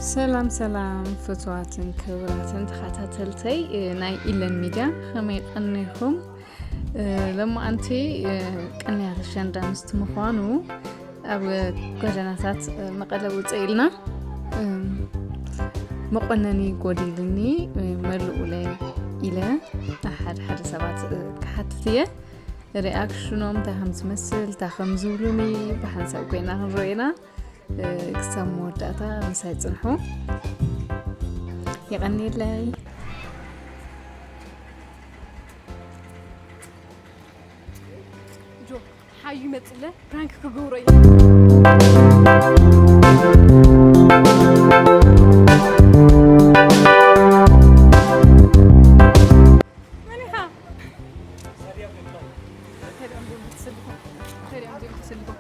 ሰላም ሰላም ፍትዋትን ክቡራትን ተኸታተልተይ፣ እ፣ ናይ ኢለን ሚድያ፣ ከመይ ቀኒኹም? እ፣ ሎማዓንቲ፣ እ፣ ቅንያት ኣሸንዳ ምስ ምዃኑ ኣብ ጎደናታት፣ እ፣ መቐለ ውፅእ ኢልና፣ እ፣ መቆነኒ ጎዲልኒ፣ እ፣ መልኡለይ ኢለ ሓደ ሓደ ሰባት፣ እ፣ ክሓትት እየ። ሪኣክሽኖም እንታይ ከም ዝመስል፣ እንታይ ከም ዝብሉኒ ብሓንሳብ ኮይና ክንሪኦ ኢና። እ፣ ክሳብ መወዳእታ ምሳይ ጽንሑ። የቐንየለይ። ጆ፣ ሓዩ ይመጽእ ኣለ፣ ፕራንክ ክገብሮ እየ። መን ኢኻ? እንታይ ደኣ እዮም ተሰሊፎም? እንታይ ደኣ እዮም ተሰሊፎም?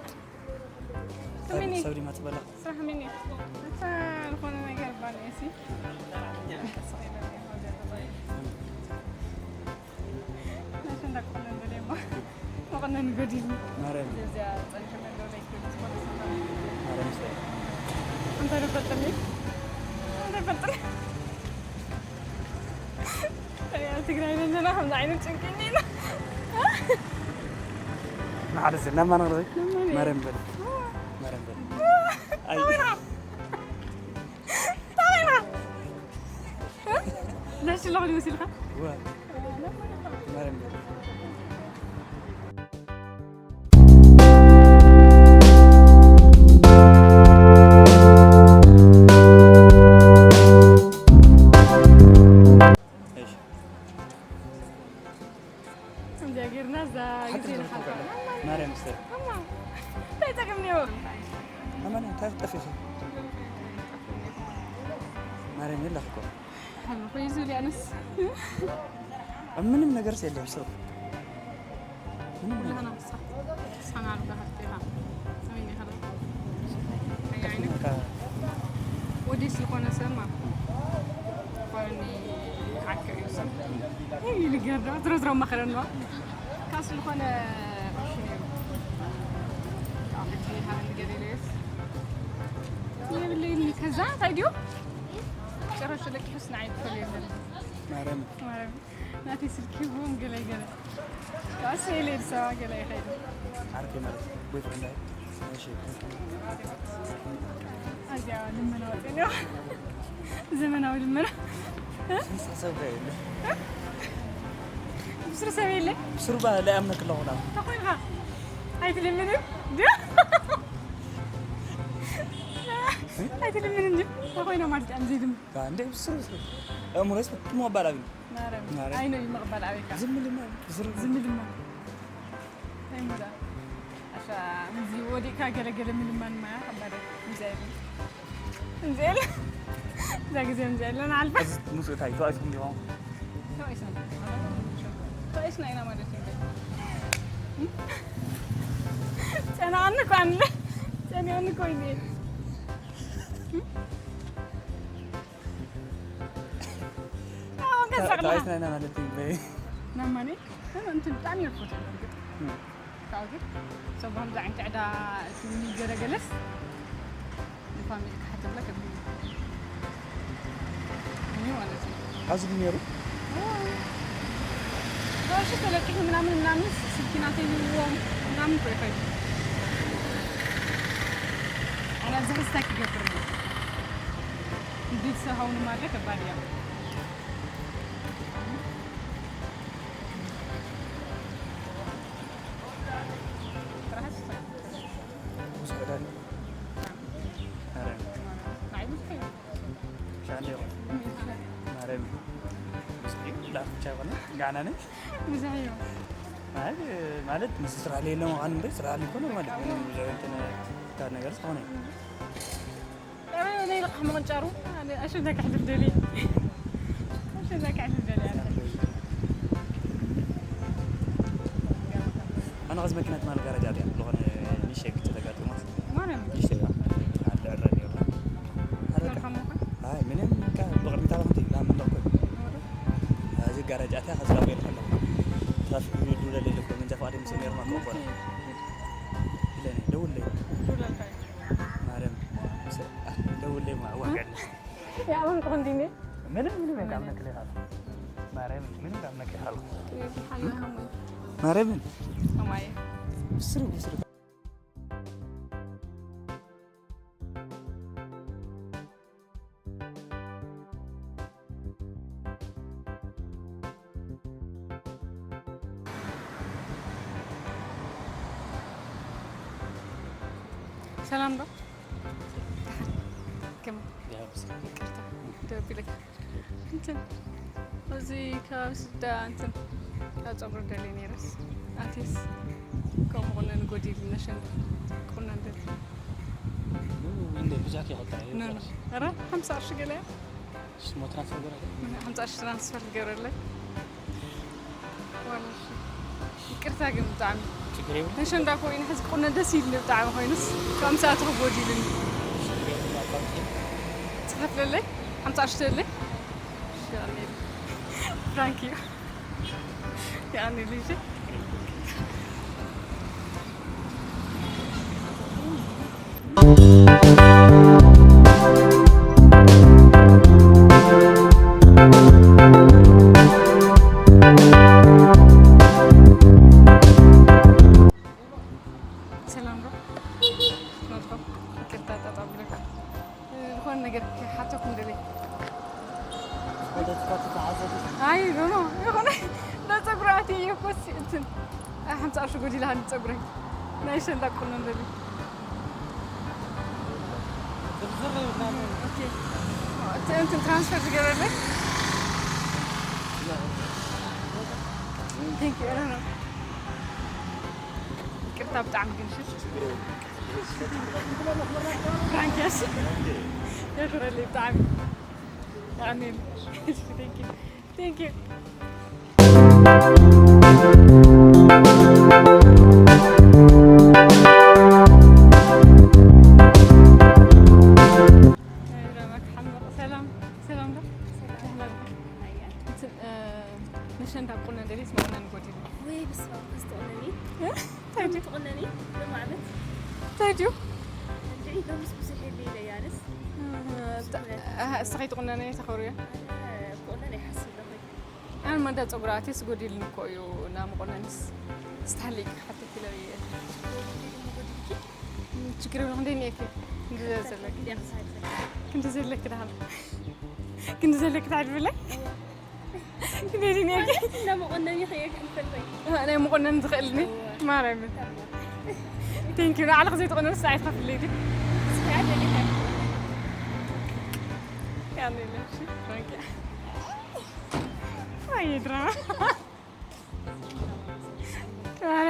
ሰብ፣ ሰብ ዲማ ትበላ? ስራሕ ምን እዩ? እታ ዝኾነ ነገር ባል እየ ሲ። መሸ እንዳቆነን ደለማ። መቆነን ጎዲል። ማርያም። እዚኣ ጸንሐ መለለይ ክብል ዝኾነ ስራሕ። ማርያም ስለ። እንታይ ደፈልጥኒ? እንታይ ደፈልጥኒ? ትግራይ ነንጀና ከምዚ ዓይነት ጭንቂ እኒና። ንሓደ ሰብ ናብ ማን ንቕረብ? ናብ ማን? ማርያም በል። ማርያም በል። ኣይ። ታበይና? ነሽ ለኹ ይመስልካ? ዋ። ማርያም በል። እሺ። ከምዚኣ ጌርና እዛ ግዜ ሓድር ንሓልፋ። ማርያም ምስጢር። እማ፣ እንታይ ጸገም እኒኦ? ኣማን፣ እንታይ ክትጠፊ ኢኺ? ማርያም የላኺ እኮ። ሓልሚ ኮይኑ ዝብል ያንስ። ኣብ ምንም ነገርስ የለም፣ ስሩ። ምንም ነገር። ኩላህና ንስኻ፣ ንስኻ ናብዛ ሃብቲ ኢኻ። ኣሜን ኢኻ። ኣይ፣ ኣይ፣ በቃ። ወዲ ዝኾነ ሰብ ማለት ነው። ኮኒ ዓከር እዩ ሰብ። ይህ ልገር ነው፣ ዝሮ ዝሮ ማኸረን ነው። ካብ ዝኾነ ቅርሺ ነይሩ። ካብ ሕጂ ሃበኒ ገለ ኢለዮስ። የብለይኒ። ከዛ እንታይ ድዩ? ጭራሽ ለቂሑስ ንዓይ ክፈልዮ የለን። ማርያም። ማርያም። ናተይ ስልኪ እውን ገለ ገለ። ካስ ኢለ ሰባ ገለ ይኸይድ። ዓርከይ ማለት ቦይፍሬንድ ኣይ? እሺ። ኣዚያ ልመና ወፂእኒ። ዘመናዊ ልመና። ስንት ሰብ ጋር የለ? ብስሩ ሰብ የለ? ብስሩ ባ ላይ ኣምነክ ኣለኹ ዳ። ተኾይንኻ? ኣይትልምንም? ኣይትልምንን ድዩ? ተኾይና ማለት እያ፣ ዘይልምን። ባ፣ እንደ ብስሩ፣ ብስሩ። እምሮስ ብትሞ ባላቢ። ማርያም። ማርያም። ኣይነ እዩ መቕበል ኣበይካ? ዝም ልማ፣ ብስሩ። ዝም ልማ። ኣይሞዳ። ኣሻ፣ ምዚ ወዲእካ ገለ ገለ ምልማን ማያ፣ ከባድ እዩ። ምዚ ኣይብል። ምዚ ኣይብል። እዛ ግዜ ምዚ ኣይብለን፣ ኣልፋ። እዚ ሙዚቃ እንታይ? ተዋኢስኩም ዲኹም? ተዋኢስና። ተዋኢስና ኢና ማለት እዩ። ጸናኣኒ እኮ ኣለ። ጸኒኦኒ እኮ እዩ። ኣዎ፣ ገዛቕና። ተዋኢስና ኢና ማለት እዩ። ናብ ማን? እንትን ብጣዕሚ እየ ዝፈትዎ፣ በርግጥ። እም። ካብኡ ግን፣ ሰብ ከምዚ ዓይነት ዕዳ እቲ ገለገለስ፣ ንፋሚሊ ክሓተላ ከቢድ እዩ። እኔ ማለት ነው። ኣብዚ ድዩ ነይሩ? እሺ፣ ተለቂሑ ምናምን ምናምን ስልኪ ናተይ ይህብዎም ምናምን እኮ ይኸይዱ። ኣነ ኣብዚ ሕዝታይ ክገብር ነው። እንዴት ሰው ሀውኑ ማድረግ ከባድ ያው። ብዙሕ ዕዳ ኣሎ። ማርያም። ሻንዴ ይኹን። ማርያም። ብዙሕ እዩ። ላፍ ብቻ ይኾነ። ጋና ነች። ብዙሕ እዩ። አይ፣ ማለት ምስ ስራ ላይ ነው። አሁን እንደ ስራ ላይ ሆኖ ማለት ምንም ብዙሕ እንትን፣ ነገር ስለሆነ። ኣረ፣ ናይ ልቓሕ ምቕንጫሩ፣ ኣነ ኣሸንዳ ከሕልፍ ደልየ። ኣሸንዳ ከሕልፍ ደልየ፣ ኣነ። ኣነ ኸዚ መኪና ትማል ጋራጅ ኣትያ፣ ዝኾነ ንእሽተይ ግጭት ኣጋጢሞስ። ማርያም። ንእሽተይ ኢላ። ኣለ ዕረ ነይሩ። ኣረ፣ መልካም እኮ። ኣይ፣ ምንም፣ በቃ፣ ብቕድሚት ኣላ፣ ከምቲ፣ ናብ መንደቕ እኮ። ወደ? ኣብዚ ጋራጅ ኣትያ፣ ከዚ ናብ ቤት ከለኹ። ትራፊክ ይውድድ ኣለይ እኮ፣ መንጃ ፈቓድ ምስ ነይሩ፣ ማክሮ እኮ። ኦኬ። ኢለኒ፣ ደውለይ። ደውለልካ። ማርያም፣ ምስ-፣ ኣ፣ ደው ሁሌም አዋጋለሁ። ያውን ቆንዲኔ ምንም ምንም እንዳምነክልህ አሉ። ማርያምን ምንም እንዳምነክልህ አሉ። ማርያምን ማየ ብስሩ ብስሩ። ሰላም ዶ? ከመይ? ይቅርታ፣ ደው ቢለካ። እንትን፣ እዚ ከባቢ ስዳ እንትን፣ ካብ ጸጉሪ ደልየ ነይረስ። ኣንቲስ፣ ከምኡ ቁነን ጎዲል ነሸን ቁነን ደል። እንደ ብዛት ይቆጣ ኖ፣ ኖ። ኧረ፣ ሓምሳ ቅርሺ ገለ እያ። ሽሞ ትራንስፈር ገረ። ሓምሳ ቅርሺ ትራንስፈር ትገብረለይ። ዋላ እሺ። ይቅርታ ግን ብጣዕሚ። ችግር የብሉም። ነሸንዳ ኮይኑ ሕዚ ክቁነ ደስ ይብል ብጣዕሚ ኮይኑስ፣ ከምሳ ትኽቦድ ይብልኒ። ችግር የብሉም። ኣካውንት ትኸፍለለይ? ሓምሳ ቅርሺ ትህበለይ? እሺ፣ ይቐንየለይ። ፍራንክ እዩ። ይቐንየለይ፣ እሺ። ሰላም ዶ? መርሐባ። ይቅርታ፣ ጣጣ ብለካ። ዝኾነ ነገር ክሓተኩም ደለየ። ወደ ትፋት ተዓዘቢ። ኣይ፣ ኖ፣ ኖ፣ ይኹን። ንጸጉሪ ኣትየ እኮ ሲ-፣ እንትን፣ ኣይ፣ ሓምሳ ቅርሺ ጎዲላ ንጸጉረይ። ናይ ሸንዳ ክቁነን ደልየ። ዝርዝር ይብላል። ኦኬ። እቲ እንትን ትራንስፈር ዝገበረለይ? ቴንክ ዩ፣ ኧረ ነው። ይቅርታ ብጣዕሚ ግን ሽር። ፕራንክ ያስ። የኽብረለይ ብጣዕሚ። ብጣዕሚ። እሺ፣ ቴንክ ዩ። Thank you. ሰላም፣ ሰላም ዶ? ደህና ዶ? እንትን፣ እ፣ መሸንዳ ቁነ ደሊት መቁነን ጎዲሉ። ወይ ብስመ ኣብ ክርስቶስ ቁነኒ። እ? እንታይ ድዩ? ትቁነኒ? ሎም ዓመት። እንታይ ድዩ? እንድዒ ሎምስ ብዙሕ የለ ኢለ እየ ኣነስ። እ፣ እ፣ እስኺ ትቁነኒ ተኸብርዮ? ኣነ ክቁነን ኣይሓስብ ኣለኹ። ኣነ ማዳ ጸጉሪ ኣትየስ ጎዲልኒ እኮ እዩ፣ እና መቆነንስ ስተሃለይኪ ክሓተኪ ኢለ እየ። ችግር የብሉን። ክንደይ እኒኤኪ? ክንዲ ዘለኪ። ክንዲ ዘለኪ ደሓን። ክንዲ ዘለኪ ደሓን ብለይ? ክንደይ እኒኤኪ? እና መቆነኒ ከየክ ንፈልጠኝ። እ፣ ናይ መቆነኒ ትኽእልኒ? እወ። ማርያምን። ታማ። ቴንክ ዩ። ንዓለኽ ዘይተቆነንስ ኣይትኸፍልለይ ድዩ? እስኪ ኣደሊኻ። ያኔ ነሽ። ኦኬ። ኣይ ድራማ። ኣረ።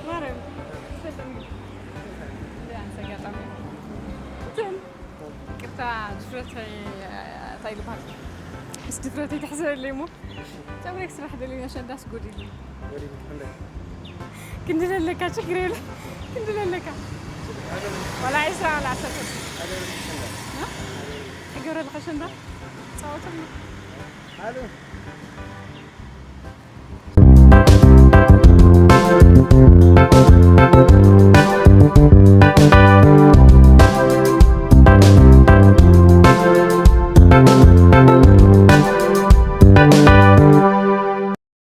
ማርያም፣ ሰላም። እንደ አንተ አጋጣሚ እንትን፣ ይቅርታ፣ ድፍረት እንታይ ይልባል? ምስ ድፍረት ይትሕዘለይ እሞ። ጸጉሪ ክስራሕ ደሊና ሸንዳስ ጎዲሉ። ክንዲ ለለካ ችግር የለ። ክንዲ ለለካ። ዋላ ዒስራ ዋላ ዓሰርተ። እ? ይገብረልካ ሸንዳ? ጻወተልና።